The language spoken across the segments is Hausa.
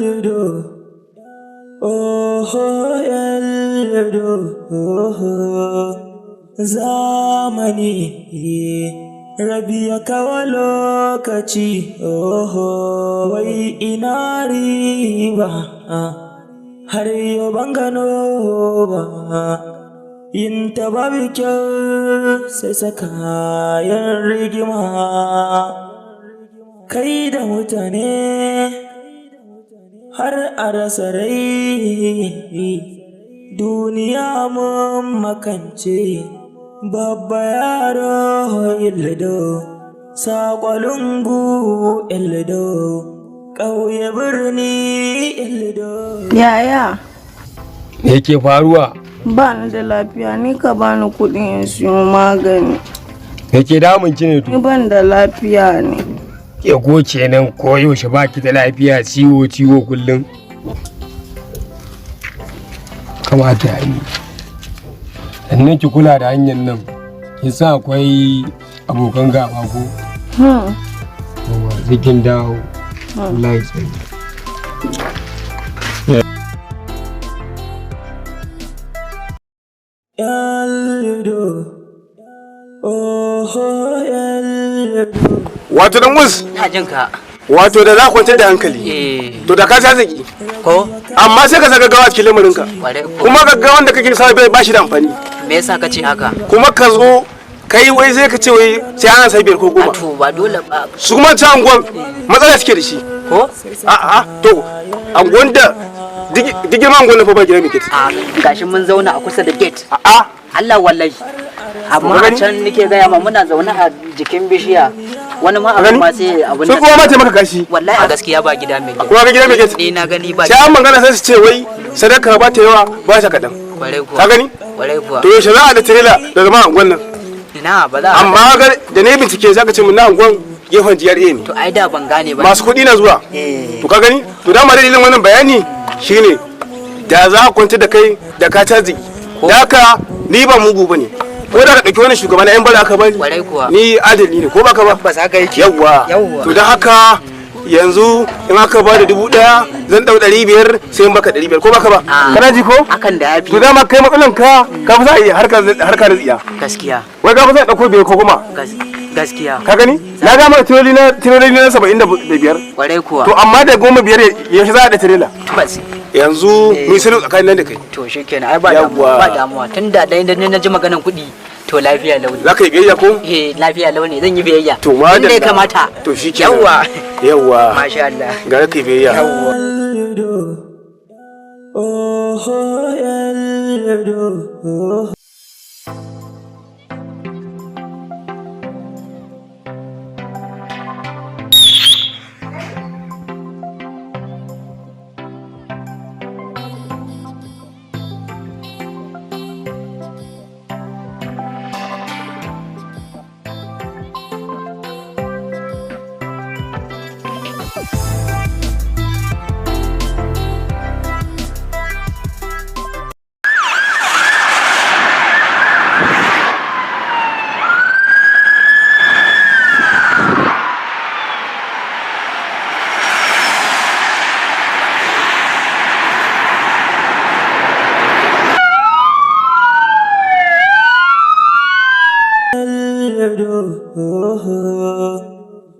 Lido, oh, Lido, zamani rabi ya kawo lokaci, oh, wai ina riba, har yau ban gano ba. Yin ta babu kyau sai saka yan rigima kai da mutane har a rasa rai. Duniya mun makance, babba yaro ildo, saƙwalungu ildo, ƙauye birni ildo. Yaya, Me yake faruwa? Ba ni da lafiya, ni ka bani kuɗi in siyo magani. Me ke damun ki ne to? Ni ban da lafiya ne. Ke ko kenan ko yaushe ba ki da lafiya, ciwo ciwo kullum. Kamata ya yi. Sannan ki kula da hanyar nan. Kin san akwai abokan gaba ko? Hmm. Yawwa, sai kin dawo. Allah ya tsare. Lido, oh, Lido. Wato dan wus. Ina jin ka. Wato da za kwantar da hankali, to da ka sa zaki. Ko? Amma sai ka sa gaggawa a cikin lamarinka. Kware ko. Kuma gaggawan da kake sa bai ba shi da amfani. Me yasa ka ce haka? Kuma ka zo kai wai sai ka ce wai sai ana sai biyar ko goma. To ba dole ba. Su kuma ta anguwan matsala suke da shi. Ko? A to anguwan da duk girman anguwan na fa ba gida mai gate. A gashi mun zauna a kusa da gate. A Allah wallahi. Amma a gani? can nake gaya ma muna zaune a jikin bishiya. Wani ma abu gani? ma sai abun Su kuma ma taimaka kashi. Wallahi a gaskiya ba gida mai gate. Kuma ga gida mai gate. Ni na gani ba. Sai an magana sai su ce wai sadaka ba ta yawa ba ta kaɗan. Kware kuwa. Ka gani? Kware kuwa. To yaushe za a da tirela da zama anguwan nan? Ina ba za a. Amma da ne bincike za ka ce mun na anguwan gefen GRA ne. To ai da ban gane ba. Masu kuɗi na zuwa. Eh. To ka gani? To dama dalilin wannan bayani shine da za a kwanta da kai da ka ta ziki. Da haka ni ba mugu bane. Ko da ka ɗauki wani shugaba na yan bala aka bani. Kwarai kuwa. Ni adali ne ko baka ba? Tabbas haka yake. Yawwa. Yawwa. To don haka yanzu in aka ba da 1000 zan ɗau 500 sai in baka 500 ko baka ba? Ah. Kana ji ko? Hakan da yafi. To dama kai matsalan ka ka fi sa a yi harka da tsiya. Gaskiya. Wai ka fi sa a ɗauko biyar ko goma. Gaskiya. Ka gani? Na ga maka tiroli na 75. Kwarai kuwa. To amma da goma biyar yaushe za a da tirela? Tabbas. Yanzu Eh. mun sani tsakanin nan da kai. To shikenan ai ba damuwa Yawwa. ba damuwa tunda dai da na ji maganan kuɗi to lafiya launi. Za ka yi biyayya ko? Eh, lafiya launi zan yi biyayya. To ma Inda ya kamata. To shi kenan. Yawwa. Yawwa. Masha Allah. Ga ka yi biyayya. Lido, oh, Lido.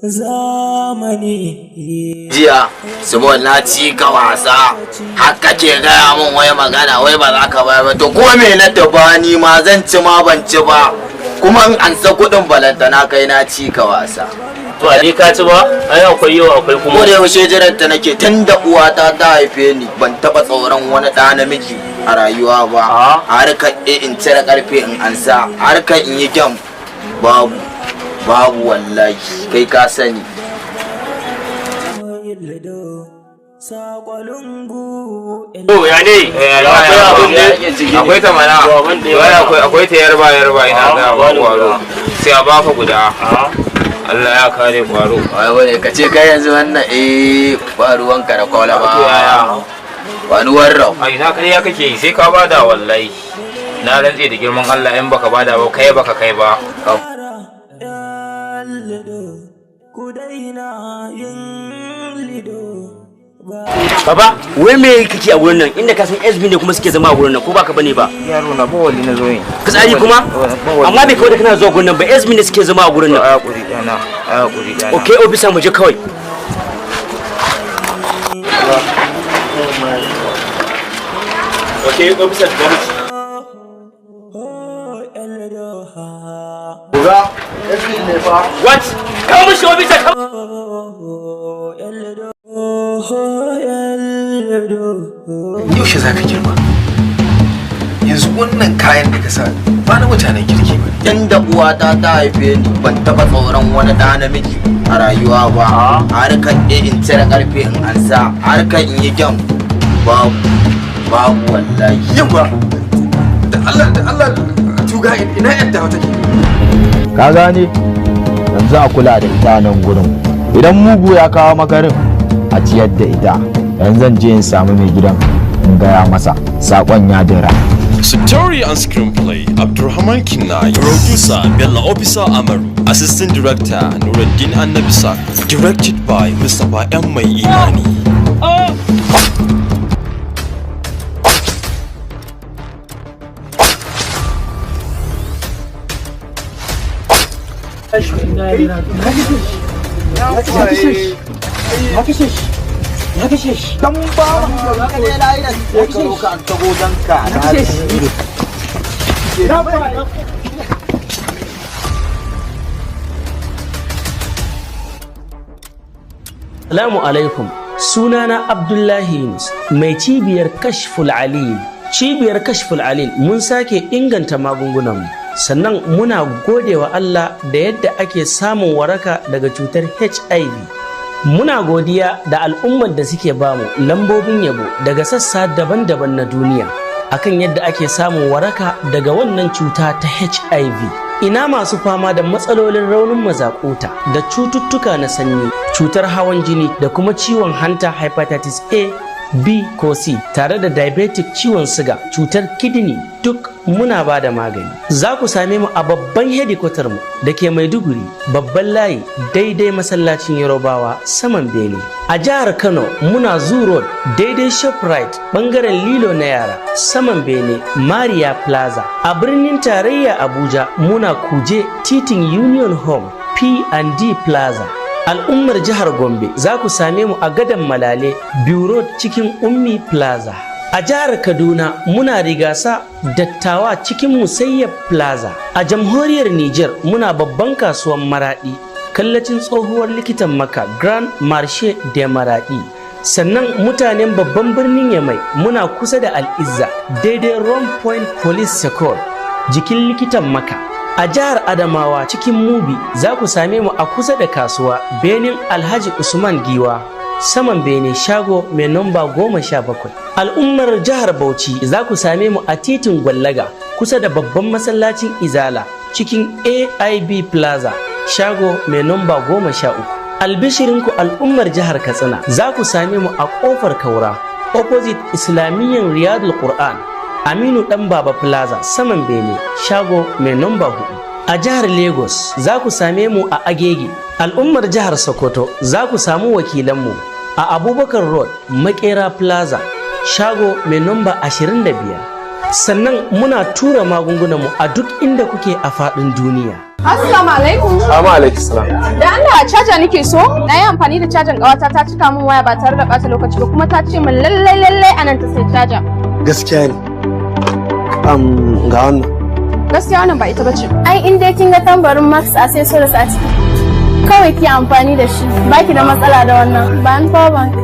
Zamani. Jiya Simon na ci ka wasa haka ke gaya min wai magana wai ba za ka bayar ba. To ko me na taba ni ma zan ci ma ban ci ba, kuma in an sa kuɗin balantana kai na ci ka wasa. To a dai ka ci ba, ai akwai yau akwai Ko kuma. da yaushe jiran ta nake, tun da uwata ta haife ni ban taɓa tsoron wani ɗa namiji a rayuwa ba. Harkar in cire karfe in ansa, harkar in yi gyam, babu babu wallahi, kai ka sani. Lido, saƙwalungu. To ya ne? Akwai abin da Akwai ta mana. To abin da ya Wai akwai ta yarba yarba, ina Ah, za a ba bani kwaro. guda. Sai a baka guda. Allah ya kare kwaro. Wai wane ka ce kai yanzu wannan ba ruwanka da kwalaba. To yaya? Wani warrau. A ina kariya kake yi, sai ka bada wallahi. Na rantse da girman Allah in baka bada ba kai baka kai ba. Lido, ku daina yin lido. Baba, wai me kake a wurin nan? Inda ka san SB ne kuma suke zama a wurin nan, ko baka bane ba? Yaro na bawali na zo yi. Fitsari kuma? Amma bai kawai da kana zuwa gurin nan ba, SB ne suke zama a gurin nan. A hakuri dana, a hakuri dana. Okay, officer, mu je kawai. Okay, officer, go. Uga, SB ne fa. What? Kawo mishi, officer, kawo. Yaushe za ka girma? Yanzu wannan kayan da ka sa ba na mutanen kirki ba. Tun da uwata ta haife ni ban taɓa tsoron wani ɗa namiji a rayuwa ba. Harkar A in cire ƙarfe in ansa, harkar in yi gyam babu, babu wallahi. Yawa, da Allah, da Allah, tuga, ina yadda wata ke. Ka gane? Yanzu a kula da ita nan gurin. Idan mugu ya kawo makarin, a ciyar da ita. Yanzu zan je in samu mai gidan in gaya masa saƙon ya dira. Story and screenplay Abdulrahman Kinai. Producer Bella Officer Amaru. Assistant Director Nuruddin Annabisa. Directed by Mustapha M. Mai Imani. Ya kashe shi, ya kashe shi. Dan ba ka ne layi da ka roka an tago dan ka. Ya kashe shi. Salamu alaikum, sunana Abdullahi Yunus, mai cibiyar Kashful Alil. Cibiyar Kashful Alil mun sake inganta magungunanmu, sannan muna godewa Allah da yadda ake samun waraka daga cutar HIV. Muna godiya da al'ummar da suke bamu lambobin yabo daga sassa daban-daban na duniya akan yadda ake samun waraka daga wannan cuta ta HIV. Ina masu fama da matsalolin raunin mazakuta da cututtuka na sanyi, cutar hawan jini da kuma ciwon hanta hepatitis A, B ko C tare da diabetic, ciwon siga, cutar kidney, duk muna ba da magani. Za ku same mu a babban hedikwatar mu da ke Maiduguri, babban layi, daidai masallacin Yarobawa, saman bene. A jihar Kano muna Zoo Road, daidai Shoprite, bangaren lilo na yara, saman bene, Maria Plaza. A birnin tarayya Abuja muna Kuje, titin Union Home, P&D Plaza. Al'ummar jihar Gombe za ku same mu a Gadon Malale Bureau, cikin Ummi Plaza. A jihar Kaduna muna Rigasa Dattawa, cikin Musayyab Plaza. A jamhuriyar Niger muna babban kasuwan Maradi, kallacin tsohuwar likitan Maka, Grand Marche de Maradi. Sannan mutanen babban birnin Yamai muna kusa da Al'izza, daidai Rome Point Police Secor, jikin likitan Maka. A jihar Adamawa cikin Mubi za ku same mu a kusa da kasuwa, Benin Alhaji Usman Giwa, saman bene, shago mai namba 17. Al'ummar jihar Bauchi za ku same mu a titin Gwallaga, kusa da babban masallacin Izala, cikin AIB Plaza, shago mai namba 13. Albishirinku al'ummar jihar Katsina, za ku same mu a Kofar Kaura, opposite Islamiyyan Riyadul Qur'an, Aminu Dan Baba Plaza, saman bene, shago mai namba 4. A jihar Lagos za ku same mu a Agege. Al'ummar jihar Sokoto za ku samu wakilanmu a Abubakar Road, Makera Plaza, shago mai namba 25. Sannan muna tura magungunanmu a duk inda kuke a faɗin duniya. Assalamu alaikum. Assalamu alaikum salam. Da Allah caja nake so. Na yi amfani da cajan ƙawata ta cika min waya ba tare da ɓata lokaci ba, kuma ta ce min lallai lallai anan ta sai caja. Gaskiya ne. Ga wannan. Gaskiya wannan ba ita bace. Ai in dai kin ga tambarin Max Accessories a ciki, kawai ki amfani da shi, baki da matsala da wannan. Ba an power bank.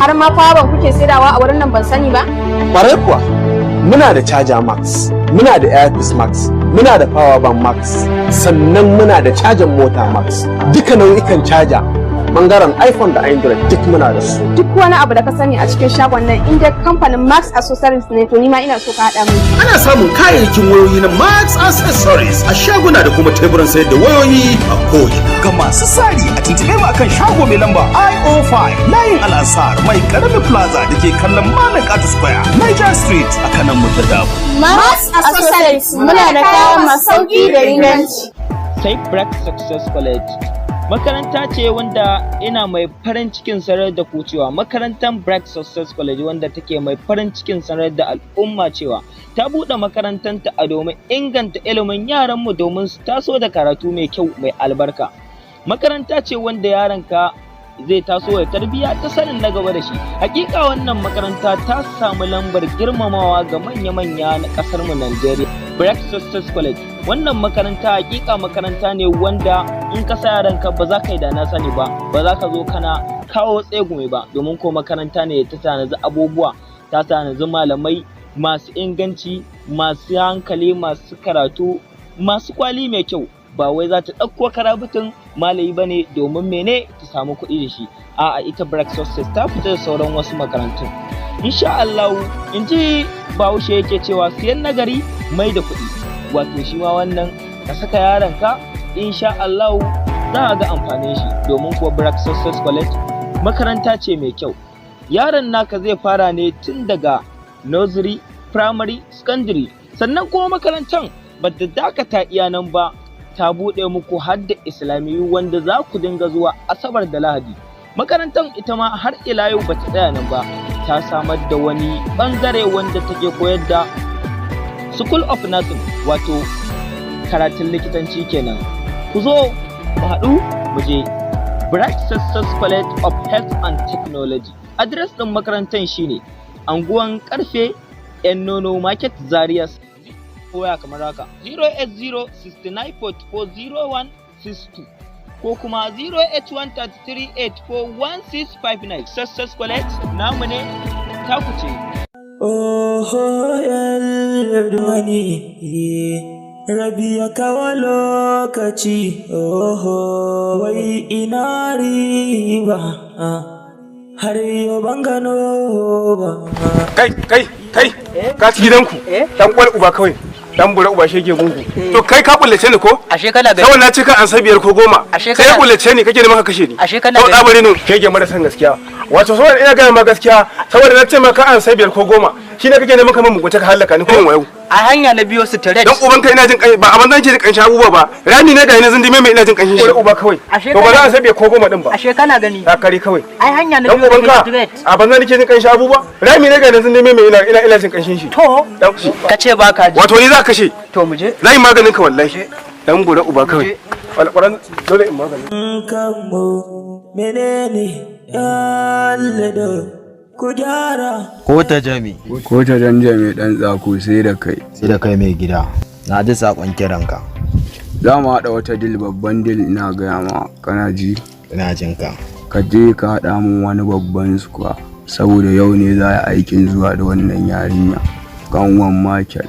Har ma power bank kuke saidawa a wurin nan, ban sani ba. Ƙwarai kuwa, muna da Charger Max, muna da Airpiece Max, muna da Power Bank Max, sannan muna da cajan mota Max. Duka nau'ikan caja, bangaren iPhone da Android, duk muna da su. Duk wani abu da ka sani a cikin shagon nan, in dai kamfanin Max Accessories ne, to ni ma ina so ka haɗa min. Ana samun kayayyakin wayoyi na Max Accessories a shaguna da kuma teburan sayar da wayoyi a ko'ina. Ga masu sari a tuntube mu akan shago mai lamba IO5, layin Al'ansar, mai karami plaza da ke kallon Malam Katu Square, Niger Street, a kanan mu ta Dabo. Max Accessories, muna da kaya masu sauki da inganci. Safe Break Success College. Makaranta ce wanda ina mai farin cikin sanar da ku cewa makarantar Bright Success College, wanda take mai farin cikin sanar da al'umma cewa ta buɗe makarantanta a domin inganta ilimin yaranmu, domin su taso da karatu mai kyau mai albarka. Makaranta ce wanda yaronka zai taso ya tarbiyya ta sanin na gaba da shi. Hakika wannan makaranta ta samu lambar girmamawa ga manya-manya na kasar mu Najeriya. Bright Success College, wannan makaranta hakika makaranta ne wanda in ka sa yaranka ba za ka yi da na sani ba, ba za ka zo kana kawo tsegume ba, domin ko makaranta ne ta tanaji abubuwa, ta tanaji malamai masu inganci, masu hankali, masu karatu, masu kwali mai kyau. Ba wai za ta ɗauko karabitin malami ba ne domin mene ta samu kuɗi da shi. A'a, ita Bright Success ta fita da sauran wasu makarantun. Insha Allah, in ji Bahaushe yake cewa siyan nagari mai da kuɗi. Wato shi ma wannan ka saka yaronka, insha Allah za a ga amfanin shi, domin kuwa Bright Success College makaranta ce mai kyau. Yaron naka zai fara ne tun daga nursery, primary, secondary. Sannan kuma makarantar ba ta dakata iya nan ba, ta buɗe muku har da islamiyu wanda za ku dinga zuwa Asabar da Lahadi. Makarantar ita ma har ila yau ba ta tsaya nan ba, ta samar da wani ɓangare wanda take koyar da School of Nursing, wato karatun likitanci kenan. Ku zo mu haɗu mu je Bright Success College of Health and Technology. Address ɗin makarantar shine Anguwan Karfe, Yan Nono Market, Zaria. Waya kamar haka: 08069440162 ko kuma 08133841659. Success College namu ne, taku ce. Oho, wani rabi ya kawo lokaci, oho, wai ina riba, har yau ban gano ba. Kai, kai, kai, ka ci gidanku, dan kwal uba kawai. Dan bura uba shege gungu. To kai ka kullace ni ko? Ashe kana gani. Saboda na ce ka an biyar ko goma. Ashe Sai ya kana- kullace ni, kake neman ka kashe ni. Ashe kana To gani. tsabari ne shege mara san gaskiya. Wato saboda ina gaya ma gaskiya, saboda na ce maka an biyar ko goma, shi ne kake neman ka min mugunta ka halaka ni ko in wayo. A hanya na biyo su tare. Dan uban kai, ina jin kai ba a banzan ke jin kanshin abubuwa ba. Rami ne ga ni zindime mai, ina jin kanshin shi. Uba kawai. Ashe To ba kana- za a biyar ko goma din ba. Ashe kana gani. Ta kare kawai. Ai hanya na Dan biyo uban ka straight. a banzan nake jin kanshin abubuwa. Rami ne ga ni zindime mai, ina jin kanshin shi. To ka ce ba ka ji. Wato ni za ka kashe. To mu je. Na yi maganin ka wallahi. Dan bura uba kawai. Alƙur'an dole in maganin. Kanmu menene yaldo, ku gyara. Ko ta jami. Ko ta janjame dan tsako, sai da kai. Sai da kai, mai gida. Na ji sakon kiranka. Za mu haɗa wata deal, babban deal, ina gaya ma, kana ji? Ina jin ka. Ka je ka haɗa mun wani babban squad, saboda yau ne za a yi aikin zuwa da wannan yarinya kanwan Michael.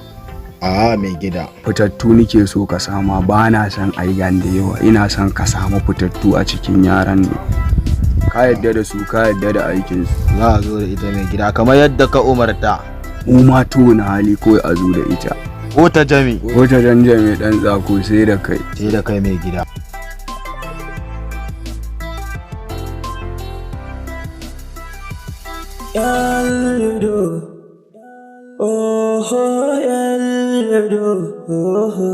A mai gida. Fitattu nike so ka sama, ba na son aigan da yawa, ina son ka samu fitattu a cikin yaran ne. Ka yadda da su, ka yadda da aikinsu. Za a zo da ita, mai gida, kamar yadda ka umarta. Mu ma na hali kawai a zo da ita. Ko ta jami. Ko ta janjame dan tsako, sai da kai. Sai da kai, mai gida. Yaldo, oho, yaldo, oho.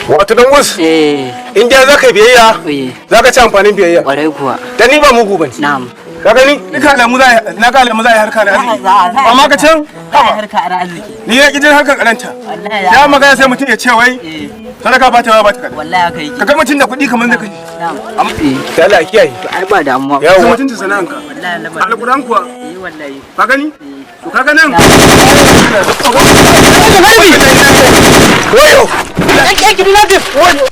Wato dan wasu. In dai za ka yi biyayya, za ka ci amfanin biyayya. Kwarai kuwa. Dan ni ba mugu bane. Na'am. Ka gani? Duka alamu za na ga alamu za a yi harka da arziki. Amma ka can Haba. Harka a arziki. Ni ya kijin harkar karanta. Wallahi. Ya magana sai mutum ya ce wai sadaka ba ta yawa ba ta kaɗan. Wallahi haka yake. Ka ga mutum da kuɗi kamar zai kashe. Na'am. Da Allah ya kiyaye. To ai ba damuwa. Yawa mutunta sana'anka. Wallahi lamarin. Alƙur'an kuwa. Eh wallahi. Ka gani? To ka ga nan. Wayo! Wayo!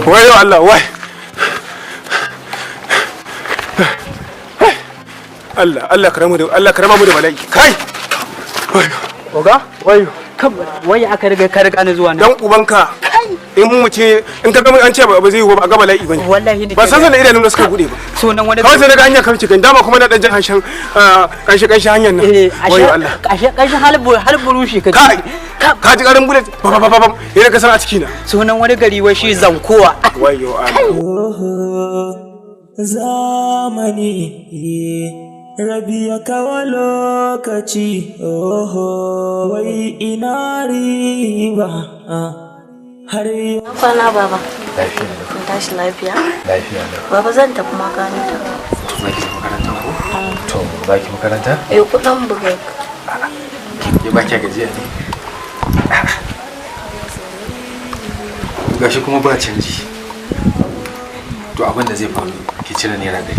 Wayo Allah, wai. Allah, Allah karama da Allah karama mu da bala'i. Kai! Wayo. Oga? Wayo. Wai aka riga ka riga ni zuwa nan. Dan ubanka. In mu ce in ka ga an ce ba zai yi ba, ga bala'i bane. Wallahi ni ba san sanin idanun da suka bude ba. Sunan wani kawai sai daga hanya kamci kan dama kuma na dan jin hanshan kanshi kanshi hanyar nan. Wayo Allah, ashe kanshi halbu halburushi ka kai ka ji karin bullet ba ba ba ba yana ka san a ciki na. Sunan wani gari wai shi Zankowa. Wayo Allah. Zamani rabi ya kawo lokaci, oho, wai ina riba har yau. Kwana, baba. Lafiya lau. Kun tashi lafiya? Lafiya lau. Baba, zan tafi makaranta. To, za ki makaranta ko? To, za ki makaranta? Eh, kuɗin break. Ke ba kya gajiya ne? Gashi kuma ba canji. To, abin da zai faru, ki cire ₦100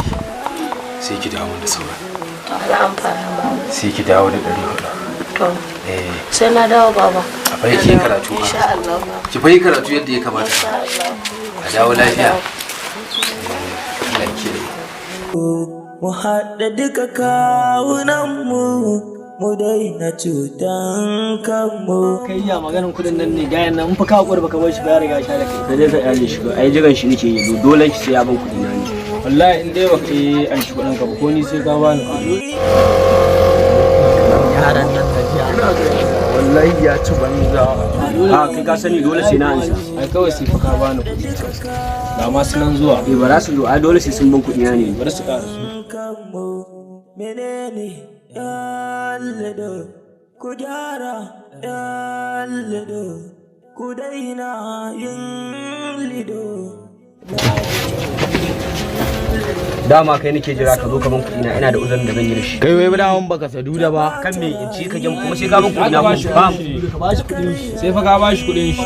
sai ki dawo da sauran. To, ala amfana, baba. Sai ki dawo da 400. To. Eh. Sai na dawo, baba. A fa ki karatu ba. Insha Allah, baba. Ki fa yi karatu yadda ya kamata. Insha Allah. A dawo lafiya. Allah ya kiyaye. Mu haɗa duka kawunanmu, mu daina cutan kanmu. Kai, ya maganin kudin nan ne? Gayan nan in fa ka hakuri baka bar shi ba, ya riga sha da kai. Ka je ka yale shi ba, ai jiran shi nake yi, dole shi sai ya ban kuɗi na ne. Wallahi in dai baka yi an shi kudin ka ba, ko ni sai ka bani kuɗi. Yaran nan gajiya. Wallahi ya ci banza. A kai ka sani dole sai na ansa. Ai kawai sai fa ka bani kuɗi. Ga ma su nan zuwa. Eh, ba za su zo, ai dole sai sun ban kuɗi na ne. Bari su ƙara su. Kanmu menene yallido? Ku gyara yallido, ku daina yin lido. Dama kai nake jira ka zo ka ban kuɗi na, ina da uzurin da zan yi da shi. Kai, wai daman baka saduda ba? Kan me in ci ka gem kuma sai ka ban kuɗi na ko ba? Ka ba shi kuɗin shi. Sai fa ka ba shi kuɗin shi.